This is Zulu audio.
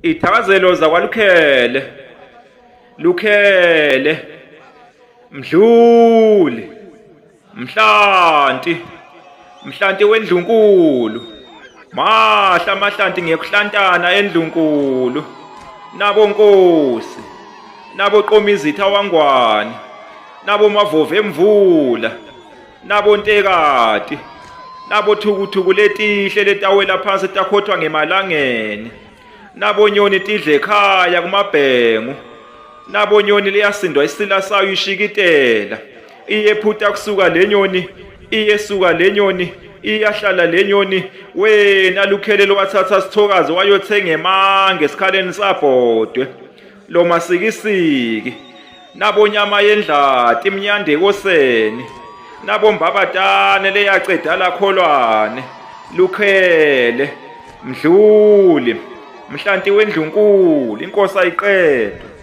Ithakazelo zakwaLukhele Lukhele Mdluli Mhlanti Mhlanti wendlunkulu Mahla amahlanti ngekuhlantana endlunkulu Nabo Nkosi Nabo Qomizitha wangwane Nabo Mavova emvula Nabo Ntekati Nabo Thukuthuku letihle letawela phansi takhothwa ngemalangeni Nabonyoni tidle ekhaya kumabhengu Nabonyoni liyasindwa isila sayo ishikitela iyephuta kusuka lenyoni iyesuka lenyoni iyahlala lenyoni wena lukhelelo wathatha sithokazi wayothenga emange esikhaleni sabhodwe lo masikisiki nabonyama yendlati imnyande ekoseni nabombabatane leyaceda lakholwane lukhele mdluli mhlanti wendlunkulu inkosi ayiqedwa.